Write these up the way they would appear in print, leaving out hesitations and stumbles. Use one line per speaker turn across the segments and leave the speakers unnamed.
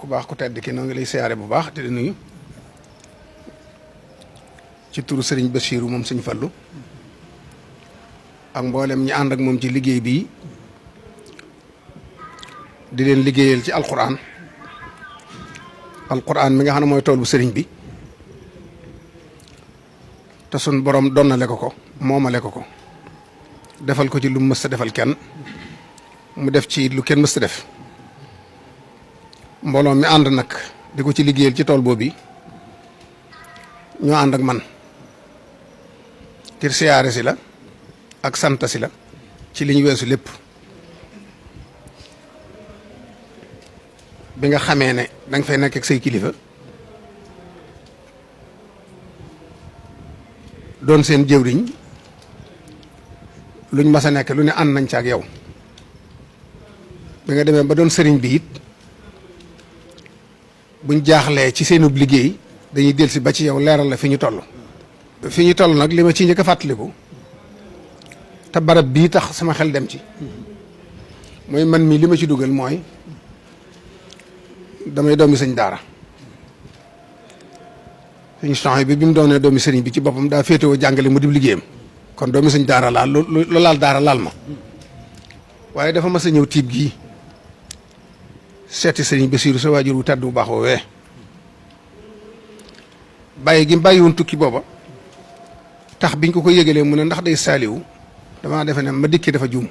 ku baax ku tedd ki noo ngi lay siyaare bu baax te di nuyu ci turu sëriñ Bassirou moom sëñ Fallu ak mboolem ñi ànd ak moom ci liggéey bii di leen liggéeyal ci alquran mi nga xam ne mooy tool bu sëriñ bi te sun borom donnale ko moomale ko defal ko ci lu mës a defal kenn mu def ci lu kenn mës a def mbooloo mi ànd nag di ko ci liggéeyal ci tool boobu ñoo ànd ak man ngir siyaare si la ak sant si la ci li ñu weesu lépp bi nga xamee ne danga fay nekk ak say kilifa doon seen jëwriñ luñ mas a nekk lu ne ànd nañ ci ak yow bi nga demee ba doon sëriñ bi it buñ jaaxlee ci seenub liggéey dañuy dellusi ba ci yow leeral la fi ñu toll nag li ma ci njëkk a fàttaliku te barab bii tax sama xel dem ci mooy man mii li ma ci dugal mooy damay doomi sëñ daara sëñ Soxna bi mu doonee doomi sëriñ bi ci boppam daa féetewoo jàngale mu dib liggéeyam kon doomi sëñ daara laal lu laal daara laal ma waaye dafa mas a ñëw tiib gii seeti sëriñ Bassirou sa waajur wu tedd bu baax woowee bàyyi gi bàyyiwoon tukki booba tax biñ ko yëgalee mu ne ndax day saaliwu damaa defe ne ma dikki dafa juum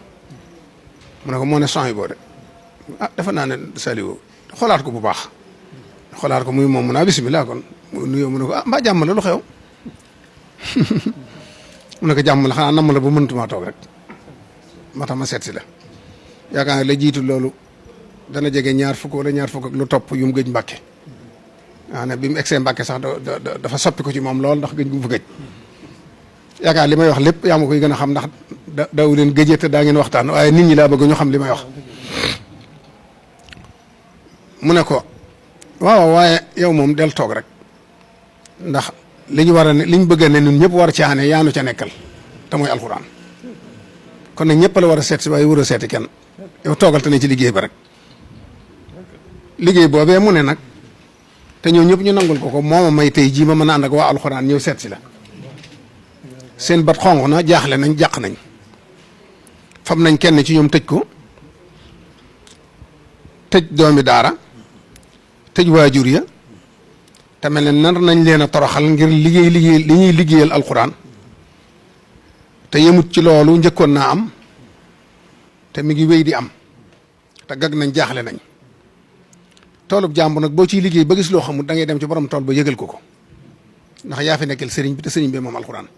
mu ne ko moo ne Soxna boo de dafa naa ne saaliwu xoolaat ko bu baax xoolaat ko muy moom mu naa bisimilah kon mu nuyoo mu ne ko mbaa jàmm la lu xew mu ne ko jàmm la xanaa namm la ba mëntumaa toog rek moo tax ma seet si la yaakaar naa la jiitu loolu dana jege ñaar fukk wala ñaar fukk ak lu topp yu mu gëj Mbàkke waa ne bi mu egsee Mbàkke sax dafa soppi ko ci moom lool ndax gëj bu mu fa gëj yaakaar li may wax lépp yaa ma koy gën a xam ndax daw leen gëjee te daa ngeen waxtaan waaye nit ñi laa bëgg ñu xam li may wax mu ne ko waaw waaye yow moom del toog rek ndax li ñu war a ne li ñu bëgg a ne ñun ñëpp war ci aane yaanu ca nekkal te mooy alxuraan kon nag ñëpp la war a seet si waaye war a seeti kenn yow toogal te ne ci liggéey ba rek liggéey boobee mu ne nag te ñoo ñëpp ñu nangul ko mooma may tey jii ma mën a ànd ak waa alxuraan ñëw seet si la seen bat xonq na jaaxle nañ jàq nañ fam nañ kenn ci ñoom tëj ko tëj doomi daara tëj waajur ya te mel ne nar nañ leen a toroxal ngir liggéey li ñuy liggéeyal alxuraan te yemut ci loolu njëkkoon naa am te mi ngi wéy di am te gag nañ jaaxle nañ toolub jàmbur nag boo ciy liggéey ba gis loo xamul da ngay dem ci borom tool ba yëgal ko ndax yaa fi nekkal sëriñ bi te sëriñ bi moom alxuraan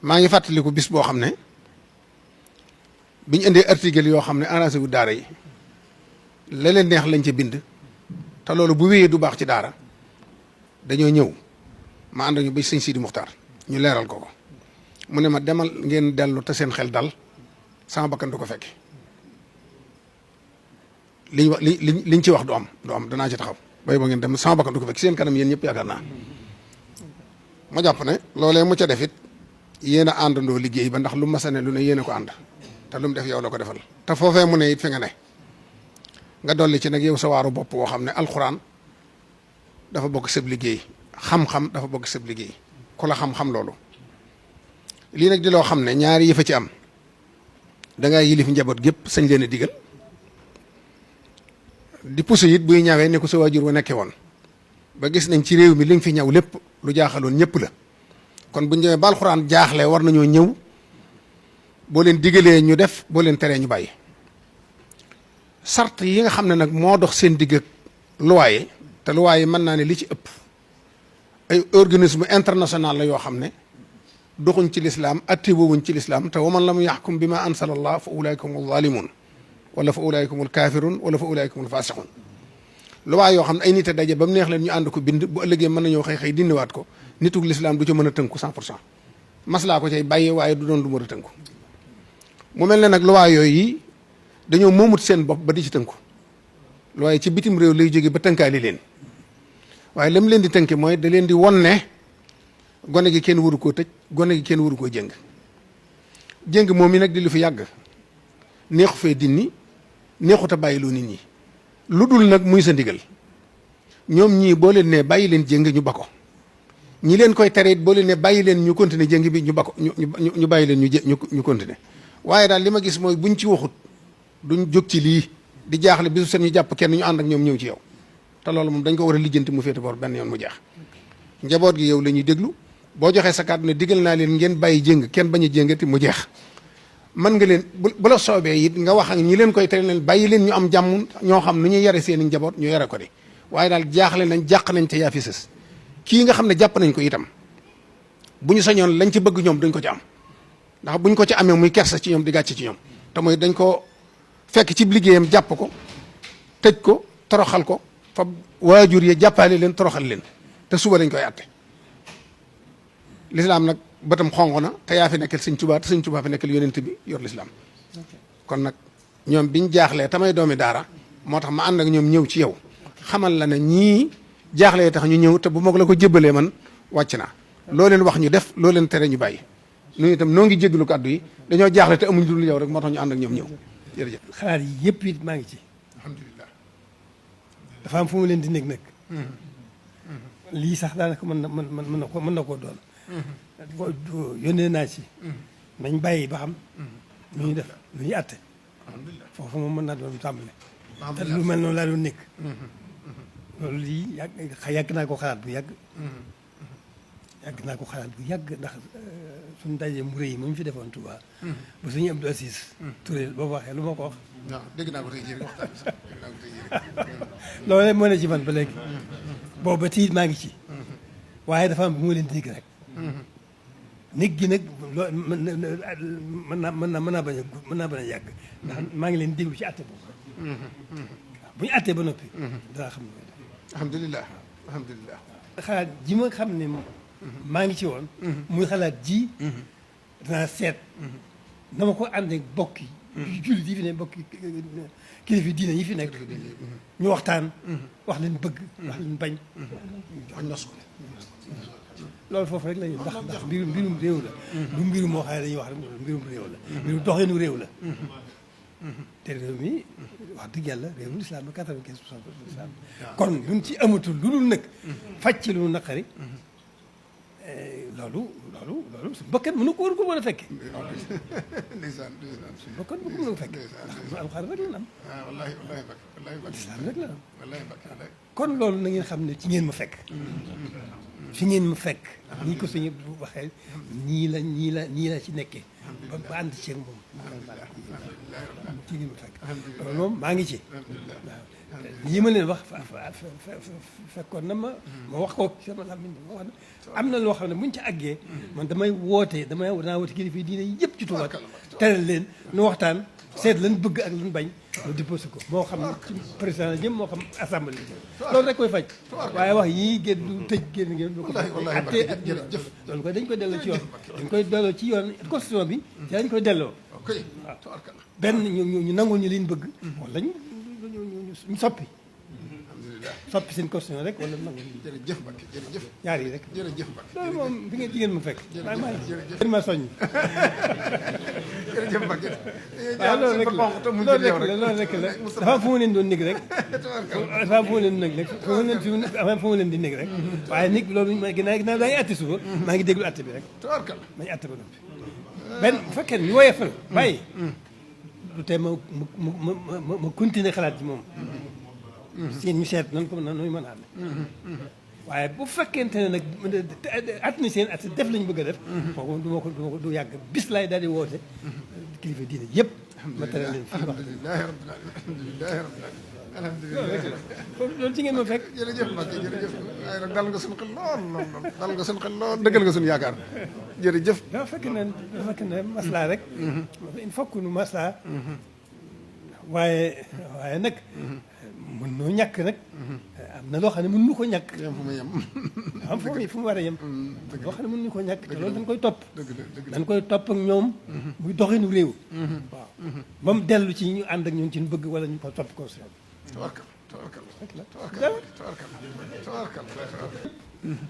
maa ngi fàttaliku bis boo xam ne biñ indee article yoo xam ne arrangé wu daara yi la leen neex lañ ca bind te loolu bu wéyee du baax ci daara dañoo ñëw ma ànd ñu ba sëñ Sidi Muxtaar ñu leeral ko mu ne ma demal ngeen dellu te seen xel dal sama bakkan du ko fekke liñ wax liñ ci wax du am danaa ci taxaw bay ba ngeen dem sama bakkan du ko fekk seen kanam yéen ñëpp yaakaar naa ma jàpp ne loolee mu ca def it yéen a àndandoo liggéey ba ndax lu ma sane lu ne yéen a ko ànd te lu mu def yow la ko defal te foofee mu ne it fi nga ne nga dolli ci nag yow sa waaru bopp woo xam ne alxuraan dafa bokk sëb liggéey xam-xam dafa bokk sëb liggéey ku la xam-xam loolu lii nag di loo xam ne ñaari yëfa ci am dangaa yilif njaboot gépp sañ leen a digal di pousse it buy ñawee ne ko sa waajur wa nekkee woon ba gis nañ ci réew mi li nga fi ñaw lépp lu jaaxaloon ñëpp la kon bu ñu demee ba alxuraan jaaxle war nañoo ñëw boo leen digalee ñu def boo leen teree ñu bàyyi sart yi nga xam ne nag moo dox seen digg ak loi yi te loi yi mën naa ne li ci ëpp ay organisme international la yoo xam ne doxuñ ci lislaam attéewuñ ci lislaam te waman lam yaxkum bi ma ansala allah fa ulaika humul zalimun wala fa ulaika humul kafirun wala fa ulaika humul fasiqun loi yoo xam ne ay nit a daje ba mu neex leen ñu ànd ko bind bu ëllëgee mën nañoo xëy dindiwaat ko nitug lislaam du ca mën a tënku 100% maslaa ko cay bàyyee waaye du doon lu mën a tënku mu mel ne nag loi yooyu yi dañoo moomut seen bopp ba di ci tënku loi ci bitim réew lay jóge ba tënkaali leen waaye lam leen di tënke mooy da leen di won ne gone gi kenn waru koo tëj gone gi kenn waru koo jëng moom mi nag di lu fi yàgg neexu fee dinni neexut a bàyyiloo nit ñi lu dul nag muy sa ndigal ñoom ñii boo leen ne bàyyi leen jéng ñu ba ko ñi leen koy tere it boo leen ne bàyyi leen ñu continuer jéng bi ñu ba ko ñu bàyyi leen ñu continuer waaye daal li ma gis mooy buñ ci waxut duñ jóg ci lii di jaaxle bisu seen ñu jàpp kenn ñu ànd ak ñoom ñëw ci yow te loolu moom dañ ko war a lijjanti mu féete boor benn yoon mu jeex njaboot gi yow la ñuy déglu boo joxee sa kàddu ne digal naa leen ngeen bàyyi jéng kenn bañ a jéngati mu jeex mën nga leen bu la soobee it nga wax ak ñi leen koy tere leen bàyyi leen ñu am jàmm ñoo xam nu ñuy yare seen i njaboot ñu yare ko di waaye daal jaaxle nañ jàq nañ te yaa fi sës kii nga xam ne jàpp nañ ko itam bu ñu sañoon lañ ci bëgg ñoom duñ ko ci am ndax buñ ko ci amee muy kersa ci ñoom di gàcce ci ñoom te mooy dañ ko fekk ci liggéeyam jàpp ko tëj ko toroxal ko fa waajur yi jàppale leen toroxal leen te suba lañ koy àtte lislaam nag bëtam xonq na te yaa fi nekkal sëñ Tuubaa te sëñ Tuubaa fi nekkal yonent bi yor lislaam kon nag ñoom biñ jaaxlee tamay doomi daara moo tax ma ànd ak ñoom ñëw ci yow xamal la ne ñii jaaxlee tax ñu ñëw te bu ma la ko jébbalee man wàcc naa loo leen wax ñu def loo leen tere ñu bàyyi ñun itam noo ngi jéggalu kàddu yi dañoo jaaxle te amuñ dul yow rek moo tax ñu ànd ak ñoom ñëw jërëjëf.
xalaat yi yëpp it maa ngi ci.
alhamdulilah.
dafa am fu mu leen di nekk nag. lii sax daanaka mën na koo doon. yónnee naa ci. nañ bàyyi ba xam. nu ñuy def nu ñuy àtte. foofu moom mën naa doon tàmbale. te lu mel noonu laa doon nekk. loolu lii yàgg naa ko xalaat bu yàgg. yàgg naa ko xalaat bu yàgg ndax suñu daje mu rëy mu fi defoon Touba. ba suñu Abdou Aziz. Touré boo waxee lu ma ko wax.
waaw dégg naa ko tey jii waxtaan bi sax dégg naa ko tey jii.
loolu moo ne ci man ba léegi. boobu ba tiit maa ngi ci. waaye dafa am bu ma leen dégg rek. néeg gi nag loo mën naa bañ a yàgg. ndax maa ngi leen déglu ci àtte boobu. bu ñu àttee ba noppi. danaa xam ne.
alhamdulilah alhamdulilah.
xalaat ji ma xam ne maa ngi ci woon. muy xalaat ji. danaa seet. na ma ko ànd ak bokk yi. jullit yi fi ne bokk kilifa diine yi fi nekk. ñu waxtaan. wax leen bëgg. wax leen bañ.
wax nos ko.
loolu foofu rek la ñu ndax mbirum réew la. du mbirum moo xam ne dañuy wax rek mbirum réew la. mbirum doxinu réew la. te réew mi wax dëgg yàlla réewul islam ba 95% islam. kon luñ ci amatul lu dul nag. faj ci lu naqari. loolu suñu bakkan mënu ko war ko mën a fekke.
ndeysaan ndeysaan.
suñu bakkan mënu ko mën a fekke. ndax alxuraan rek la am.
ah wallaahi wallaahi bakk wallaahi bakk.
islam rek la am.
wallaahi bakk wallaahi.
kon loolu na ngeen xam ne ci ngeen ma fekk. fi ngeen ma fekk. nii ko suñu waxee ñii la ci nekkee. ba ànd ceeg moom. ci ngeen ma fekk. loolu moom maa ngi ci. waaw lii ma leen wax fekkoon na ma wax ko sama làmmiñ ma wax am na loo xam ne buñ ci àggee man danaa woote kilifa diine yëpp ci Tuuba tere leen nu waxtaan seet lan bëgg ak lan bañ mu déposé ko moo xam ci président la jëm moo xam assemblée la jëm loolu rek koy faj waaye wax yii génn du tëj génn ngeen du ko attee ak jërëjëf loolu koy dañ koy delloo ci yoon dañ koy delloo ci yoon constitution bi ci dañ koy delloo waaw benn ñu nangul ñu liñ bëgg wala ñu soppi soppi seen constitution rek wala nangu
jërëjëf Mbacke jërëjëf
ñaar yi rek
jërëjëf Mbacke
loolu moom fi ngeen jigéen ma fekk maa ma soññ
jërëjëf Mbacke
waaw loolu rek la dafa am fu ma leen doon nekk rek dafa am fu ma leen nekk rek fu ma leen di nekk rek waaye nit loolu ginnaaw daa ngi atte suba maa ngi déglu atte bi rek mañu atte ba noppi benn bu fekkee ñu woyefal bàyyi lu tee ma continuer xalaat ci moom seen ñu seet nan ko nan mën a ànd waaye bu fekkente ne nag at ni seen at def lañu bëgg a def kooku du ma ko du yàgg bis laay daal di woote kilifa diine yëpp ma tere leen fii wax
alhamdulilah
loolu ci ngeen ma fekk
jërëjëf Mbacke jërëjëf waaye nag dal nga suñu xel lool dal nga suñu xel lool dëggal nga suñu yaakaar jërëjëf
dafa fekk ne maslaa rek il faut que nu maslaa waaye nag mën noo ñàkk nag am na loo xam ne mën nu ko ñàkk
yem fu mu yem
am fu mu war a yem loo xam ne mën nu ko ñàkk te loolu dañ koy topp
dëgg
dañ koy topp ak ñoom muy doxinu réew waaw ba mu dellu ci ñu ànd ak ñun ci ñu bëgg wala ñu ko topp ko si
tawarkal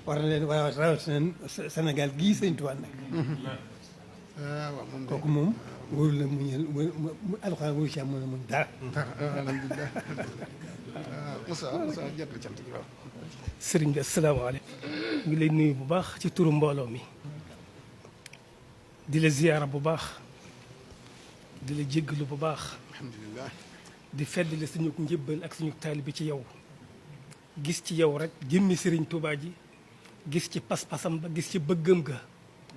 war na leen waaye rawatina Sénégal gii Sëñ Tuubaa nag
waaw moom
kooku moom wóoru la mu ñëw alxuraan wóoru ci am mën a muñ dara
alhamdulilah Moussa jot na cant gi waaw.
sëriñ bi asalaamaaleykum. ngi lay nuyu bu baax ci turu mbooloo mi. di la ziyaara bu baax. di la jéggalu bu baax.
alhamdulilah.
di feddali suñu njëbbal ak suñu taalibe ci yow. gis ci yow rek jëmmi sëriñ Tuubaa ji. gis ci pas-pasam ba gis ci bëggam ga.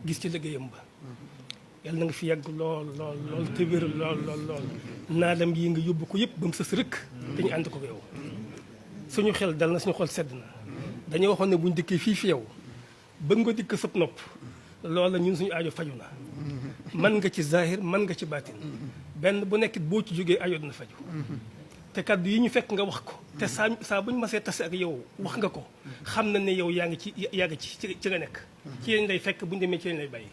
gis ci liggéeyam ba. yàlla na nga fi yàgg lool te wér lool. naadam yi nga yóbbu ko yëpp ba mu sës rëkk. te ñu ànd ko yow. suñu xel dal na suñu xol sedd na. dañoo waxoon ne buñ dikkee fii fi yow. bëgg nga dikk sëb nopp. loola ñun suñu aajo faju na. man nga ci zahir man nga ci baatin. benn bu nekkit boo ci jógee aajo dina faju. te kaddu yi ñu fekk nga wax ko. te saa buñ masee tase ak yow wax nga ko. xam na ne yow yaa ngi ci nga nekk. ci yéen lay fekk buñ demee ci yéen lay bàyyi.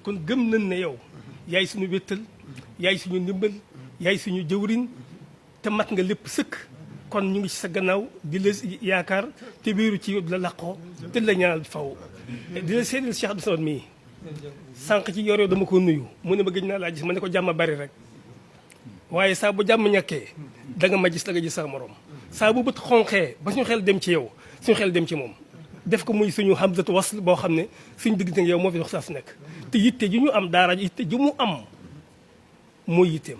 kon gëm nañ ne yow yaay suñu wéttal yaay suñu ndimbal yaay suñu jëwriñ te mat nga lépp sëkk. kon ñu ngi ci sa gannaaw di la yaakaar te wéeru ci yow di la laqoo te la ñaanal faw di la seedeel Cheikh Abdou Samad mii sànq ci yor dama ko nuyu mu ne ma gëj naa laa gis ma ne ko jàmm bari rek waaye saa bu jàmm ñàkkee da nga ma gis da nga gis sa morom saa bu bët xonqee ba suñu xel dem ci yow suñu xel dem ci moom def ko muy suñu hamzatu wasl boo xam ne suñu diggante yow moo fi dox saa su nekk te yitte ju ñu am daara yitte ju mu am mooy yitteem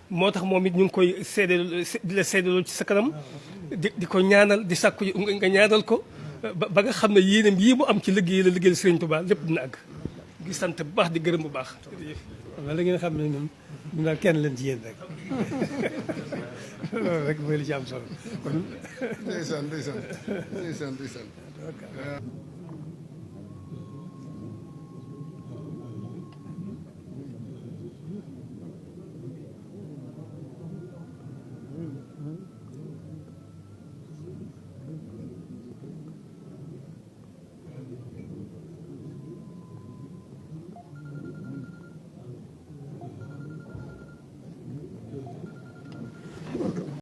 moo tax moom it ñu ngi koy seede di la seedaloo ci sa kanam di ko ñaanal di sàkku nga ñaanal ko ba nga xam ne yéenam yii mu am ci liggéey la liggéeyal Sëriñ Tuubaa lépp dina àgg di sant bu baax di gërëm bu baax.
wala ngeen xam ne ñun daal kenn leen ci yéen rek loolu rek mooy li ci am solo kon.
ndeysaan.